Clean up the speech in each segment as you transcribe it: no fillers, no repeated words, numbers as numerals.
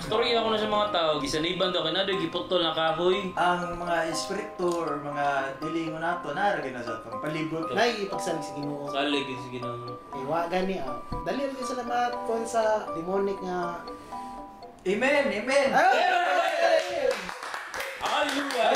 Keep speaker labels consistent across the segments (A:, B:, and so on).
A: Storya ako na sa mga tao, gisaniban daw kay nadoy giputol na kahoy.
B: Ang mga espiritu or mga dili mo nato na ra sa atong palibot.
C: Nay ipagsalig sa Ginoo.
A: Salig sa Ginoo.
C: Ay wa gani ah. Dali ra sila matkon sa demonic nga.
B: Amen, amen.
A: Hallelujah.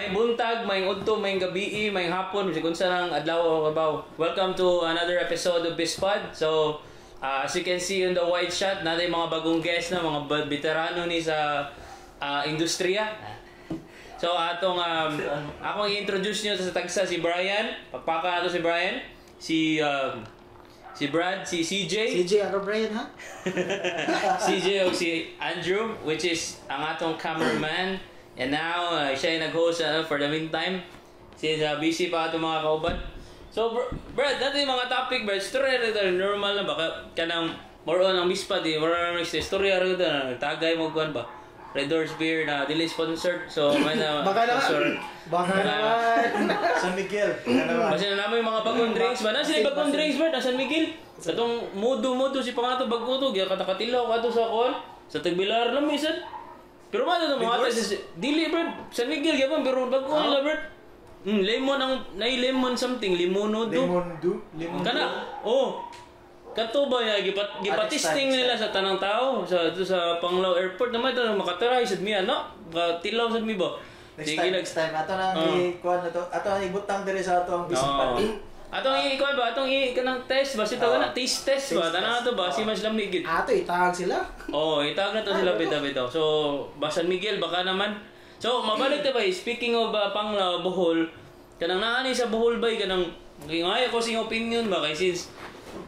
A: May buntag, may udto, may gabi, may hapon, bisag unsa nang adlaw o kabaw. Welcome to another episode of Bispod. So, as you can see in the wide shot, natin mga bagong guest na, mga veterano ni sa industriya. So, atong akong i-introduce niyo sa tagsa si Brian. Pagpaka nato si Brian, si Brad, si CJ.
C: CJ ano Brian ha?
A: CJ o si Andrew, which is ang atong cameraman. And now, siya yung nag-host for the meantime. Since busy pa itong mga kauban. So, Brad, natin yung mga topic, Brad. Story rin ito, normal na ba? Kanang, more on ang mispad eh. More on ang story rin ito. Tagay mo kuhan ba? Red Horse Beer na dili sponsored. So, may na
C: baka naman. Baka naman.
B: San Miguel.
A: Kasi na namin yung mga bagong drinks ba? Nasa sila bagong drinks ba? San Miguel. Katong mudo-mudo si pangato bago to. Katakatilaw ka to sa kuhan. Sa Tagbilar lang, minsan. Pero man ito mga ate, dili bro, San Miguel gyapon pero bago nila bro. Lemon ang nay lemon something, limono do.
B: Lemon do, lemon.
A: Kana. Oh. Kato ba ya gipatisting nila sa tanang tao sa ito sa Panglao Airport naman ito makatry sad mi ano, katilaw sad mi ba.
B: Next time ato na ang ikuan na to. Ato ang ibutang diri sa ato ang bispan.
A: Atong i-kuan ba? Atong i-kanang test ba? Sitaw na taste test ba? Tanaw to ba? Si mas lamig gid.
C: Ato itag sila.
A: Oh, itag na to sila bitaw. So, ba San Miguel baka naman. So, mabalik ta ba? Speaking of Panglao, Bohol, kanang naani sa Bohol bay kanang ngayo ko sing opinion ba kay since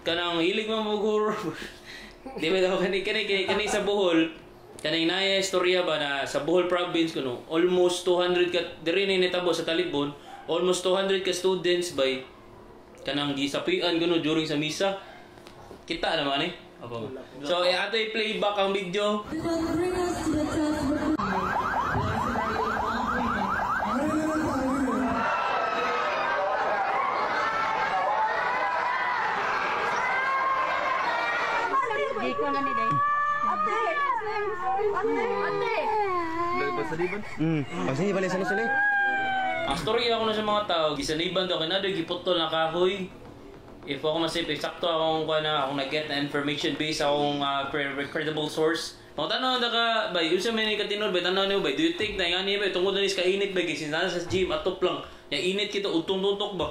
A: kanang hilig man mo horror. Di ba daw kani kani kani sa Bohol, kanang naaya istorya ba na sa Bohol province kuno almost 200 ka diri ni nitabo sa Talibon, almost 200 ka students bay kanang gisapian kuno during sa misa. Kita naman eh. Apo. So ato i-play back ang video. Ang story ako na sa mga tao, gisaniban daw kay nadoy giputol na kahoy. If ako masip, eksakto akong kuha na akong nag-get na information based akong credible source. Kung tanong na ka, bay, unsa may katinod, bay, tanaw niyo, bay, do you think na nga niya, bay, tungod na nis kainit, bay, kasi nasa sa gym, atop lang, ya init kita, utong-tutok ba?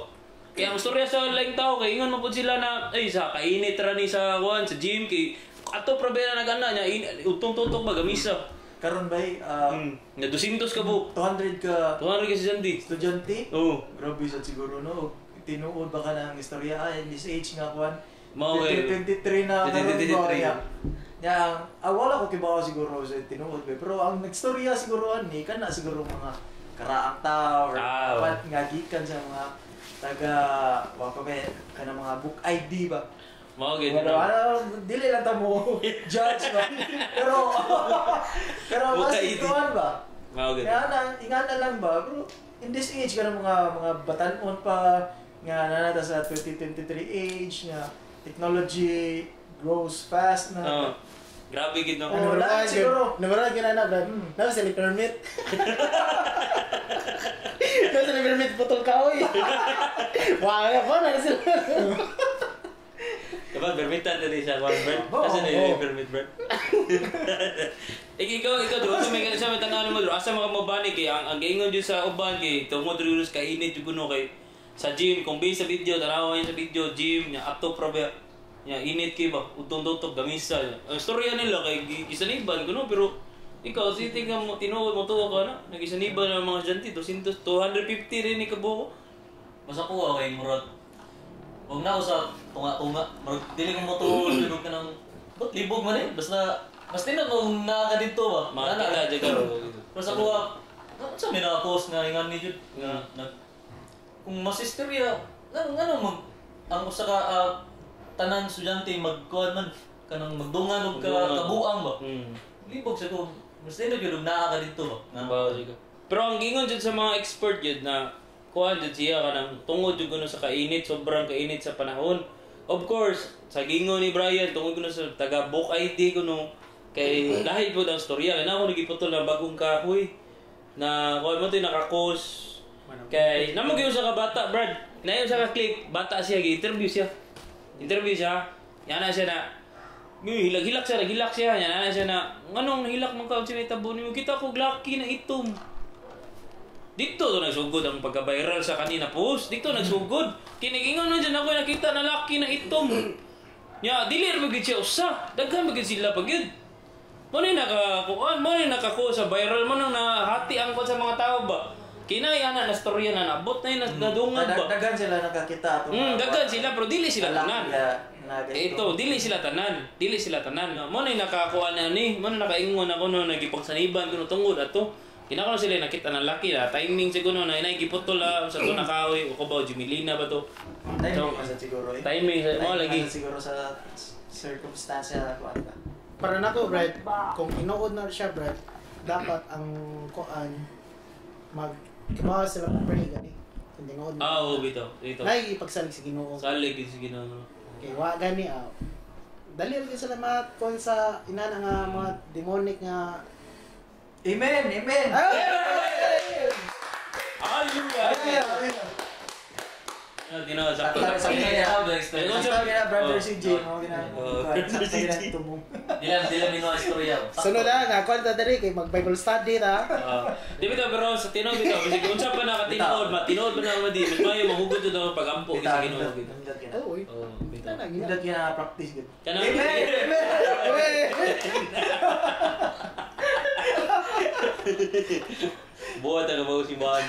A: Kaya ang storya sa laing tao, kay ingon mapod sila na, ay, sa kainit ra ni sa kuan, sa gym, kay atop ra ba na nag-ana niya, utong-tutok ba, gamisa.
B: Karon bay,
A: na 200 ka bu.
B: 200 ka.
A: 200 ka estudyante.
B: Estudyante?
A: Oo.
B: Grabe sa siguro no. Tinuod ba ka ng istorya in this age nga kuan? 23 na karon ba ya. Nya wala ko kibaw siguro sa tinuod ba, pero ang nagstorya siguro ani kana siguro mga karaang tao or pat nga gikan sa mga taga wa pa ba kana mga book ID ba.
A: Mao gid.
B: Pero dili lang ta mo judge ba. Pero pero mas kuan ba?
A: Mao gid.
B: Kaya na ingana lang ba, pero in this age kana mga batan-on pa nga nanata sa 2023 age nga technology grows fast na.
A: Oh, grabe gid no.
B: Oh, lahat siguro.
C: Numero gyud na Brad. Na sila permit. Na sila permit putol kahoy. Wa ba na sila.
A: Diba, permitan na siya, Brad? Asa na yung permit, Brad? Ikaw, doon, sa may tanawin mo, asa mga mabani kay, ang gaingon dyan sa uban, kay, tungod rin sa kainit, yung kuno, kay, sa gym, kung base sa video, tanawa yun sa video, gym, niya, ato, probe, niya, init kay ba, utong-tutok, gamisa. Ang storya nila, kay, gisaniban, kuno, pero, ikaw, sitingnan mo, tinuod mo, tuwa ka na, nagisaniban ng mga estudyante, 200, 250 rin ikabuko.
D: Basta kuha kay Murad. Huwag na ako sa tunga-tunga. Dili kong motuol, tulog ka ng... Ba't libog man eh? Basta... Basta na kung nakaka dito ba?
A: Makakita dyan ka.
D: Basta kuha... Saan may nakapost nga ingan ni Jude? Nga... Kung masisterya... Nga mag... Ang usa ka tanan estudyante magkuhan man. Kanang magdungan o kabuang ba? Libog sa ko. Basta na yun, nakaka dito ba?
A: Pero ang gingon dyan sa mga expert yun na... Kuha dyan siya ka ng tungod yung sa kainit, sobrang kainit sa panahon. Of course, sa gingon ni Brian tungod kuno sa taga Book ID kuno kay lahi po ang storya. Kay na ako nagiputol na bagong kahoy na kuan mo to nakakos. Kay namo gyud sa ka bata, Brad. Nayo sa ka clip, bata siya gi-interview siya. Interview siya. Yana siya na hilag-hilak siya, naghilak siya. Yana siya na nganong nahilak man ka unsa may tabo nimo? Kita ko laki na itom. Dito to nagsugod ang pagka-viral sa kanina post. Dito nagsugod. Kinigingon man dyan ako nakita na laki na itom. Nya, dili ra gyud siya usa. Daghan ba gyud sila pag yun. Mo ni nakakuan, mo ni nakakuha sa viral, mo nang nahati ang kuan sa mga tao ba. Kinay ana na storya na naabot na yun, nadungan ba.
B: Daghan sila nakakita ato.
A: Daghan sila pero dili sila tanan. Ito, dili sila tanan. Dili sila tanan. Mo ni nakakuan na ni, mo ni nakaingon ako no nagipagsaniban kuno tungod ato. Kinakaroon sila nakita ng laki na timing siguro na inay giputol la sa to nakaoy o ba Jumilina ba to.
B: Timing so, siguro eh.
A: Timing mo lagi
B: siguro sa circumstance na kuan ba.
C: Para nako Brad, kung tinuod na siya Brad, dapat ang kuan mag kibaw sila pray gani. Kung tinuod.
A: Ah, oo bitaw. Dito.
C: Nay pagsalig sa Ginoo.
A: Salig sa Ginoo.
C: Okay, wa gani ah. Dali ra sila makuan sa inana nga mga demonic nga.
B: Amen! Amen!
A: Hallelujah! Ginawa sakto.
B: Sakto na brother CJ mo ginagawa.
D: Dila minua istorya.
C: Sunod na nga kwenta diri kay mag Bible study ta.
A: Di bitaw pero sa tinuod bitaw bisag unsa pa na katinood, matinuod pa na di mas maayo mahugod jud ang pagampo sa Ginoo.
C: Oh,
A: bitaw.
B: Nindot gina practice gud.
A: Amen.
B: Amen.
A: Buhat ang kabaw si Juan.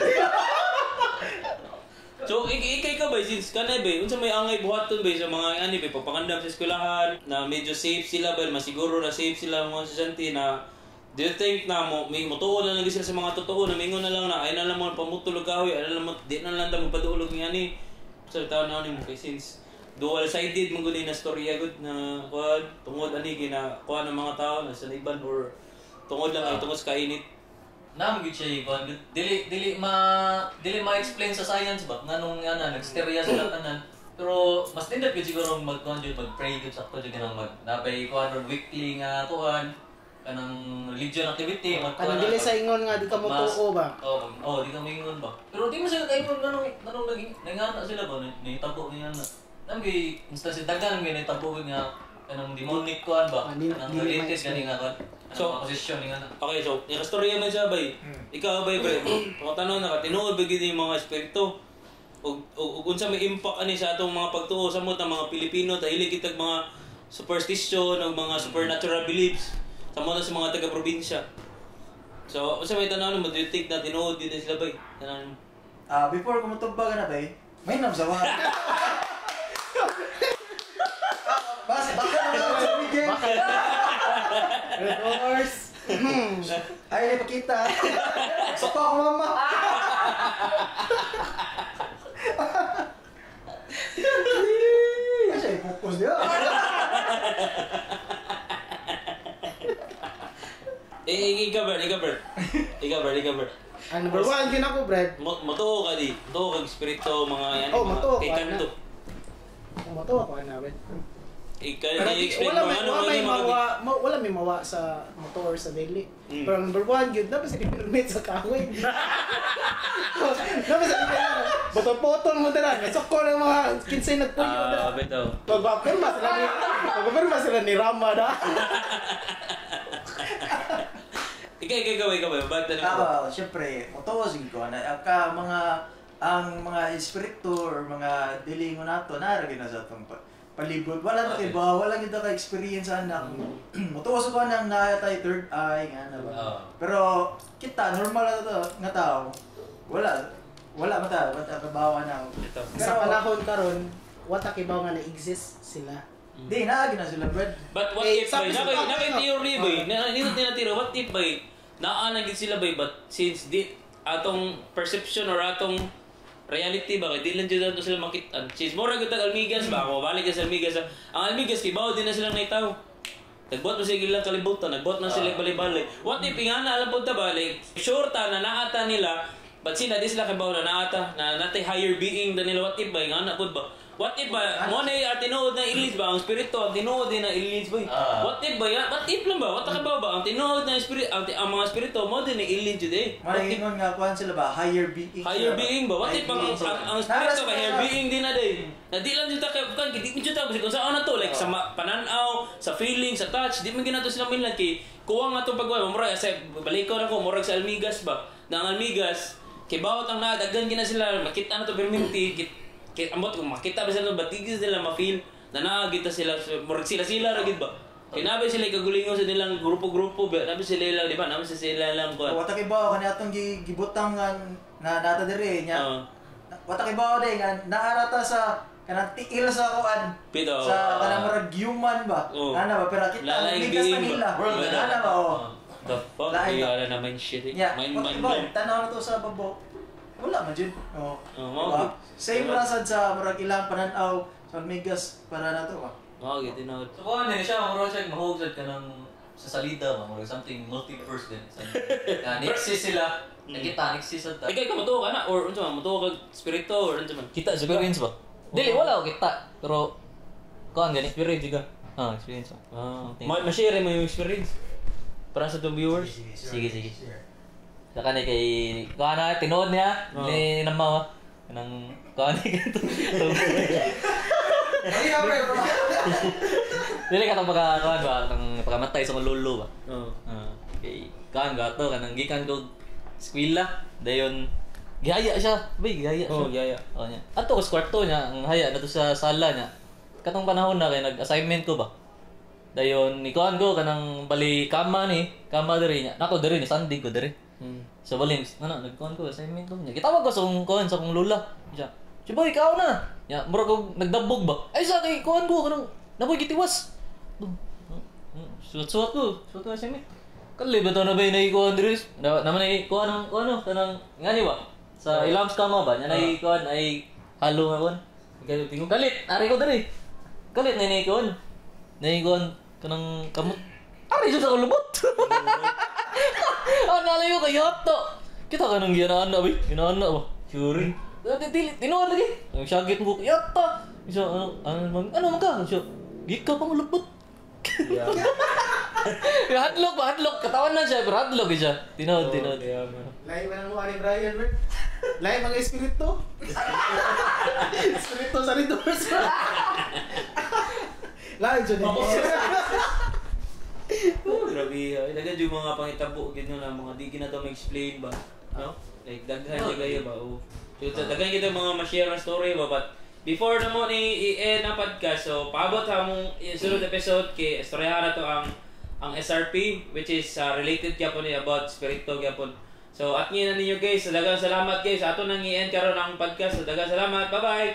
A: So, ikay ka ba, since kanay ba, unsa may angay buhaton ba sa mga ani ba, pagpangandam sa eskwelahan, na medyo safe sila ba, masiguro na safe sila mga estudyante na, do you think na mo, may mutuo na lang sila sa mga totoo, na mingon na lang na, ay na lang mo pamutulog kahoy, ay na lang mo, di na lang ta magpaduulog ni ani. So, taon na mo kay since dual-sided man gud na storya gud na kuan tungod ani gina kuan ng mga tao na sa iban or tungod lang ay tungod sa kainit.
D: Naam gyud siya kuan dili dili ma dili ma-explain sa science ba nganong ana nagsterya sila tanan. Pero mas nindot gyud siguro mag kuan jud mag-pray gyud sakto jud kanang mag nabay kuan ron weekly nga kuan kanang religion activity mag kuan.
C: Dili sa ingon nga di ka mo tuo ba?
D: Oh, oh di ka moingon ba. Pero di mo sila kaingon nganong nganong naging nangana sila ba nahitabo niya na. Naam gyud instance daghan gyud nahitabo nga kanang demonic kuan ba? Kanang related gani nga kuan. So, position nga na.
A: Okay, so, nakastorya man siya, bay. Ikaw, bay, bay. Pangutanon, nakatinuod ba gid yung mga espiritu? O unsa may impact ani sa atong mga pagtuo sa mga Pilipino, tahilig kitag mga superstition o mga supernatural beliefs sa mga sa mga taga-probinsya. So, unsa may tanaw mo, do you think na tinuod din sila, bay? Tanaw mo.
B: Before kumutubag na, bay, may namsawa. Bas, baka na sa weekend.
C: Red horse.
B: Ay, napakita. Soko ako, mama. Kasi focus niya.
A: Ikaw, Bert. Ikaw, Bert. Ikaw, Bert. Ikaw, Bert.
C: Ang number one, yun ako, Brad.
A: Matuo ka di. Matuo kag espiritu, mga yan.
C: Oh, matuo
A: ka. Kay kanto.
C: Matuo ka na, Brad.
A: Wala
C: may mawa, wala may mawa sa motor sa daily. Pero number one, yun, dapat sa permit sa kahoy. Dapat sa botol-botol mo dala. Nasoko ng mga 15 nagpuyo na. Pagpapirma sila ni, pagpapirma sila ni Rama na.
A: Ikaw, ba't na
B: mo? Siyempre, motor sige ko. Ka mga, ang mga espiritu or mga dili mo nato, naragin na sa itong palibot. Wala na kiba, wala kita ka-experience anak. Mutuo sa kuha ng naa tayo third eye, nga na ba? Pero kita, normal na to, nga tao, wala mata, wala kabawa na.
A: Ito.
C: Sa panahon karon, wala kibaw nga na-exist sila.
B: Di, naagi na sila, Brad.
A: But what if, bay, naka-theory, bay, nito tinatira, what if, bay, naanagin sila, bay, but since di, atong perception or atong reality ba kay di lang jud sila makit-an. Since mura gyud tag almigas ba ako balik sa almigas. Ang almigas kay bawo din na silang naitaw. Nagbuhat mo sila ilang kalibutan, nagbuhat na sila balay-balay. What if ingana alam pud ta ba like sure ta na naata nila but sila di sila kay bawo na naata na natay higher being than nila what if ba ingana pud ba. What if ba mo na ang tinuod na aliens ba ang spirito ang tinuod din na aliens ba?
D: Ah.
A: What if ba ya? What if lang ba? What ka ba ba ang tinuod na spirit ang mga spirito mo din na aliens jud eh. What if
B: Maningon nga kuan sila ba higher being.
A: higher
B: sila ba?
A: being ba? What if
B: Higher
A: ang
B: being sila.
A: ang spirito
B: Naras
A: kay higher
B: sila.
A: being din na day. Na di lang jud ta kay kan di man jud ta kung saan na to like sa pananaw, sa feeling, sa touch, di man ginato sila minlan kay kuwang atong pagwa murag sa balikon ako murag sa Almigas ba. Na ang Almigas kay bawat ang nadaggan gina sila makita na to perminti kay ambot kung makita ba sila batigis nila ma-feel na naagita sila murag sila sila ra gid ba. Kay nabi sila kagulingon sa nilang grupo-grupo ba nabi sila lang di ba nabi sila lang kuan.
B: Wata kay bawo kani atong gibutang nga na nata diri nya.
A: Oo.
B: Wata kay bawo day nga naarata sa kanang tiil sa kuan.
A: Pito.
B: Sa kanang murag human ba?
A: Oo.
B: Ana ba pero kita
A: Lalayng
B: ligas
A: being
B: na
A: ba?
B: nila.
D: World na
B: Ana ba oh.
A: The fuck?
B: Lain
A: Kaya
B: ba?
A: naman shit eh.
B: Nya,
A: Mind
B: wata
A: mind
B: kay bawo
A: blown.
B: tanaw na to sa babaw. Wala man jud. Oh.
A: Oo, mao
B: Diba?
A: gud.
B: Same ra sad sa murag ilang pananaw sa Almigas para na to ba.
A: Mao gid tinuod.
D: So kuan din siya, murag siya mahug sad kanang sa salida ba, murag something multiverse din. Na exist sila, nakita exist sad ta.
A: Ikaw ikaw mutuo ka na or unsa man mutuo kag spirito or unsa man.
D: Kita experience ba? Dili wala ko kita, pero kuan gani.
A: Experience ka.
D: Ah, experience ba.
A: Ah,
D: Something.
A: ma-share mo yung experience para sa itong viewers.
D: Sige, sige. Saka ni kay kuan na tinuod niya
A: Oo.
D: ni namaw. Kanang kuan ni kadto.
C: Ay, pre, bro.
D: Dili ka tong pagka kuan ba, tong pagkamatay sa akong lolo ba.
A: Oo.
D: Ah, kay kuan gato kanang gikan ko eskwela dayon gihaya siya. Bay gihaya siya.
A: Oh, gihaya.
D: Oh, niya. Ato ko sa kwarto niya, ang haya na to sa sala niya. Katong panahon na kay nag-assignment ko ba. Dayon ni kuan ko kanang bali kama ni, kama diri niya. Nako diri ni sandig ko diri. So balin, ano, nagkuan ko assignment ko niya. Gitawag ko sa akong kuan sa akong lola. Siya, "Si boy, ikaw na." Ya, murag og nagdabog ba. Ay sa kay kuan ko kanang naboy gitiwas. Suwat-suwat ko, suwat ko assignment. Kali ba to na ba yung naikuan diri? Na naman ay kuan ang kuan ano kanang ngani ba? Sa ilang kama ba nya naikuan ay halo nga kuan.
A: Ikaw tingog.
D: Kalit, ari ko diri. Kalit na naikuan. Naikuan kanang kamot. Ari jud sa akong lubot. Ah, nalay ko kay to. Kita ka nang ginaan na, bay. Ginaan na ba? Sure. Dili, tinuod lagi. Ang syagit mo, yata. Isa, ano, ano, man, ano man ka? Siya, di ka pang lubot.
A: Yeah.
D: Hadlok ba? Hadlok. Katawan na siya, pero hadlok siya. Tinuod, tinuod.
A: Yeah, man.
C: Lahi man ang mukha ni Brian, bro. Lahi mga espiritu. Espiritu sa Ridors. Lahi dyan eh.
A: Oh, grabe. Ay, daghan yung mga pangitabo gid no na mga di gina to ma-explain ba. No? Like daghan oh, kayo ba. Oh. So, daghan kita mga ma-share na story ba but before na mo ni i-end ang podcast, so paabot ha mong sunod episode kay istoryahan na to ang SRP which is related gyapon ni about spirito gyapon. So at na ninyo guys, daghang salamat guys. Ato nang i-end karon ang podcast. So, daghang salamat. Bye-bye.